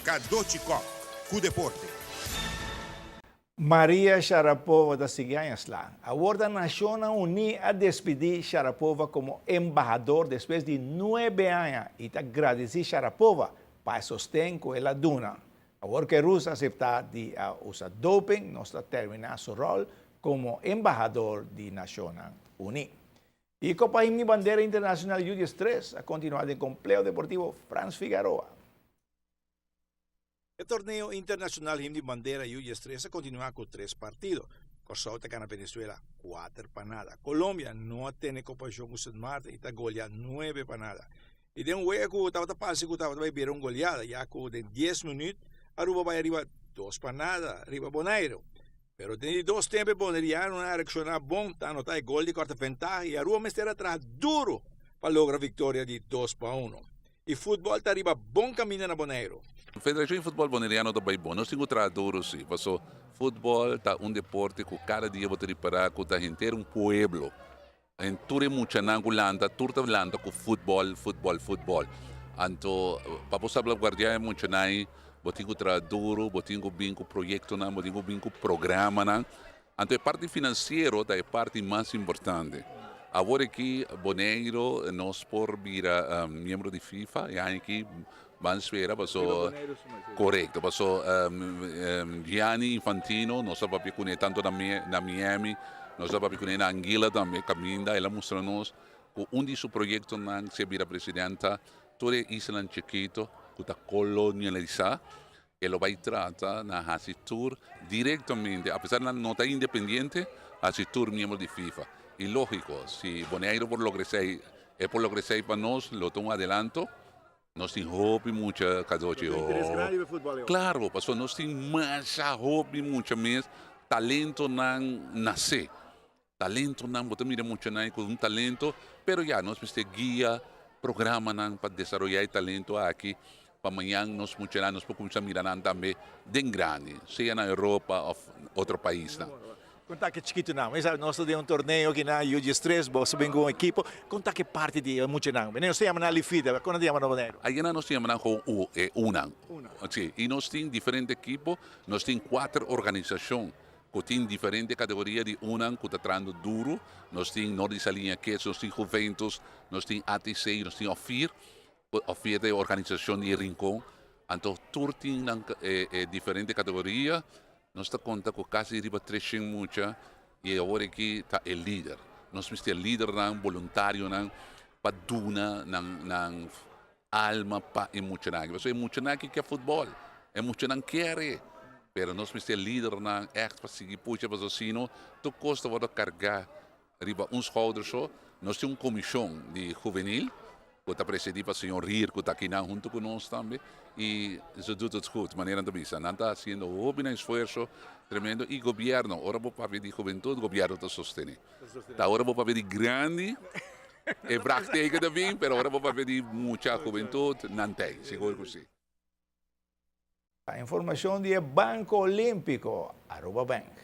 Cadochi Kock, cu deporte. Maria Sharapova ta sigui aña sla. Awor ta Nashonnan Uní a despidí Sharapova komo embahador despues di nuebe aña i ta gradisí Sharapova pa e sosten ku el a duna. Awor ku e Rus a aseptá di a usa doping nos ta terminá su ròl komo embahador di Nashonnan Uní. E Copa Himni Bandera Internacional Yu diestres a kontinuá den Kompleho Deportivo Frans Figaroa. E torneo internashonal Himni Bandera Yu diestres a kontinuá ku tres partido. Kòrsou ta gana Venezuela kuater pa nada. Colombia no a tene koperashon ku Sint Maarten i ta golia nuebe pa nada. I den un wega ku tabata parse ku tabata bai bira un goliada ya ku den dies minüt Aruba bai ariba dos pa nada riba Boneiru. Pero den di dos tempu e bonerianonan a reakshoná bon ta anotá e gol di kòrta ventaha i Aruba mester a traha duru pa logra viktoria di dos pa uno. I futbòl ta riba bon kaminda na Boneiru. Federashon di Futbòl Boneriano ta bai bon. Nos tin ku traha duru si, paso futbòl ta un deporte ku kada dia bo ta ripará ku ta henter un pueblo. En tur e muchanan ku lanta, tur ta lanta ku futbòl, futbòl, futbòl. Anto pa bo salbaguardiá e muchanan ei, bo tin ku traha duru, bo tin ku bin ku proyektonan, bo tin ku bin ku programanan. Anto e parti finansiero ta e parti mas importante. Awor aki Boneiru nos por bira miembro di FIFA e aña aki ban spera paso korekto paso Gianni Infantino nos a papia kuné tanto na Miami nos a papia kuné na Anguilla tambe kaminda el a mustra nos ku un di su proyektonan si e bira presidente ta tur e islanan chikito ku ta kolonialisá E lo bai trata na hasi tur directamente, apesar nan no ta independiente, hasi tur miembro di FIFA. Y logico, si Boneiru por logra esey, e por logra esey pa nos, lo ta un adelanto. Nos tin hopi mucha cadochi. Lo tin interes grandi pa e futbol awo. Claro, pasobra nos tin masha hopi mucha mes talentonan nace. Talentonan, bo ta mira muchanan ku un talento, pero ya nos mester guia programanan pa desaroyá e talento aki pa mañan nos muchanan nos por kuminsá mira nan tambe den grandi, sea na Europa òf otro paisnan. Kon ta ke chikitunan? Mi sa nos ta den un torneo aki na Yu diestres, bo sa bin ku un ekipo. Kon ta ke parti di e muchanan? Bini nos ta yama nan Lifida, kon nan ta yama na Boneiru? Ayina nos ta yama nan kon e unan. Si, i nos tin diferente ekipo, nos tin kuater organisashon ku tin diferente kategoria di unan ku ta trahando duru. Nos tin Nor di Saliña Kids, nos tin Juventus, nos tin ATC, nos tin Ofir. Ofir ta e organisashon di Rincon. Anto tur tin nan e diferente kategoria. Nos ta konta ku kasi riba treshen mucha i awor aki ta e lider. Nos mester lidernan, boluntarionan pa duna nan nan alma pa e muchanan aki. Pasobra e muchanan aki ke futbòl, e muchanan kere, pero nos mester lidernan ègt pa sigui pusha pasobra sino tur kos ta wòrdu kargá riba un skouder so. Nos tin un komishon di huvenil ku ta presidí pa señor Rier ku ta akinan huntu ku nos tambe i ze doet het goed, manera nan ta bisa. Nan ta hasiendo hopi nan esfuerso tremendo i gobièrnu, ora bo papia di hubentut, gobièrnu ta sostené. Ta ora bo papia di grandi. E vraagteken ta bin, pero ora bo papia di mucha hubentud, nan t'ei, sigur ku si. Informacion di e Banco Olimpico, Aruba Bank.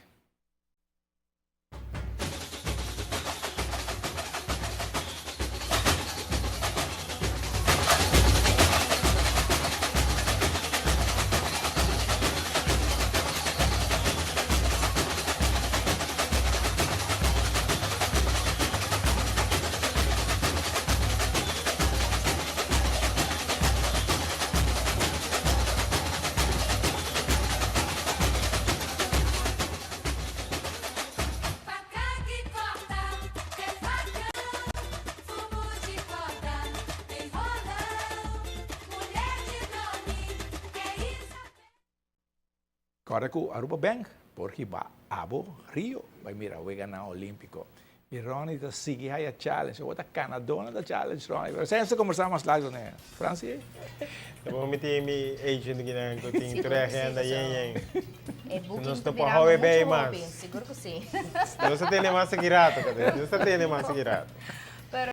Kòrda ku Aruba Bank por hiba abo Rio bai mira weganan Olímpiko. I Ronnie ta sigui haya challenge. Awor ta Canadona ta challenge Ronnie. Pero esei nos ta kombersá mas largo ne, Francie? Ta bon mi tin mi agent kinan ku tin tur e agenda yen yen. E booking Nos ta no por birando hou e mucho bei hopi, mas. sigur ku si. Nos ta tene mas aki rato, Catherine. Nos ta tene mas aki rato.